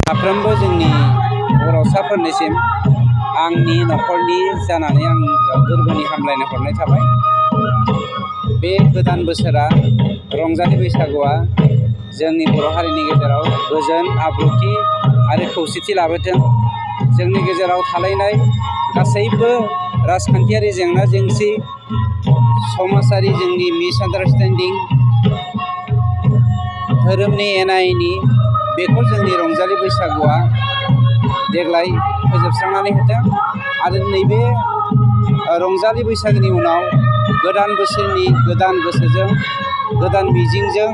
साफ्रोमबो जोंनि बर'साफोरनिसिम आंनि न'खरनि जानानै आं गोरबोनि हामलायनाय हरनाय थाबाय। बे गोदान बोसोरा रंजालि बैसागुआ जोंनि बर' हारिनि गेजेराव गोजोन आब्रुथि आरो खौसेथि लाबोथों। जोंनि गेजेराव थालायनाय गासैबो राजखान्थियारि जेंना जेंसि, समाजारि जोंनि मिसआन्डारस्टेन्डिं, धोरोमनि एना एनि, बेखौ जोंनि रंजालि बैसागुआ देग्लाय फोजोबस्रांनानै होथों आरो नैबे रंजालि बैसागोनि उनाव गोदान बोसोरनि गोदान गोसोजों, गोदान मिजिंजों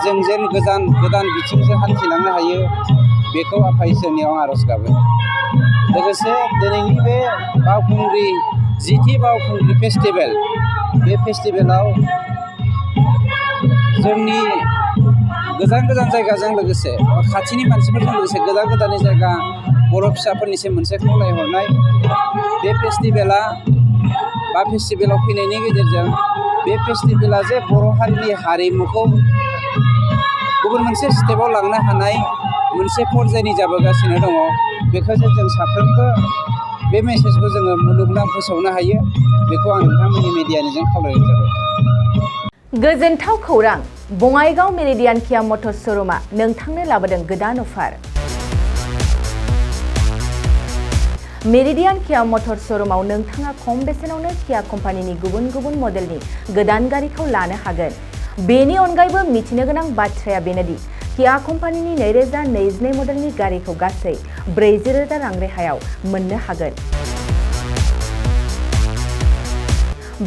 जों जेन गोदान बिथिंजों हान्थिलांनो हायो, बेखौ आफा इसोरनियाव आर'ज गाबो। लोगोसे दिनैनि बे बावखुंग्रि जिथि बावखुंग्रि फेस्टिभेल, बे फेस्टिभेलाव जोंनि गोजान जायगाजों लोगोसे खाथिनि मानसिफोरजों लोगोसे गोदान जायगा बर' फिसाफोरनिसिम मोनसे खावलायहरनाय, बे फेस्टिभेलाव फैनायनि गेजेरजों बे फेस्टिभेला जे बर' हारिनि हारिमुखौ गुबुन मोनसे स्टेपाव लांनो हानाय मोनसे पर्यायनि जाबोगासिनो दङ, बेखौ जों साफ्रोमबो बे मेसेजखौ जोङो मुलुगनां फोसावनो हायो, बेखौ आं नोंथांमोननि मिडियानिजों खावलायनाय जाबाय। गोजोनथाव खौरां, बङाइगाव मेरिडियान किया मटर्स श'रुमआ नोंथांनो लाबोदों गोदान अफार। मेरिडियान किया मटर्स श'रुमआव नोंथाङा खम बेसेनावनो किया कम्पानिनि गुबुन मडेलनि गोदान गारिखौ लानो हागोन। बेनि अनगायैबो मिथिनो गोनां बाथ्राया बेनोदि किया कम्पानिनि 2022 मडेलनि गारिखौ गासै 40,000 रां रेहायाव मोननो हागोन।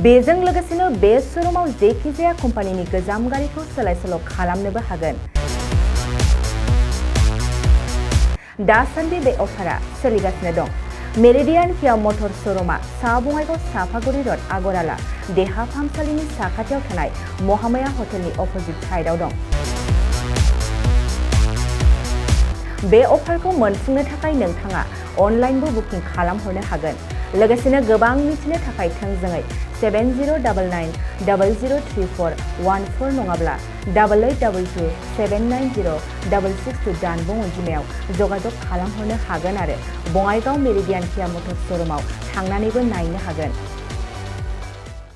बेजों लोगोसेनो बे श'रुमाव जेखिजाया कम्पानिनि गोजाम गारिखौ सोलाय-सोल' खालामनोबो हागोन। दासान्दि बे अफारा सोलिगासिनो दं। मेरिडियान किया मटर्स श'रुमआ सा बङाइगाव साफागुरि र'ड आगराला देहा फाहामसालिनि साखाथियाव थानाय महामाया हटेलनि अपोजिट साइडआव दं। बे अफारखौ मोनफुंनो थाखाय नोंथाङा अनलाइनबो बुकिं खालामहरनो हागोन। लोगोसेनो गोबां मिथिनो थाखाय थोंजोङै 7099003414 नङाब्ला 8822790662 जानबुं अनजिमायाव जगाजग खालामहरनो हागोन आरो बङाइगाव मेरिडियान किया मटर्स श'रुमआव थांनानैबो नायनो हागोन।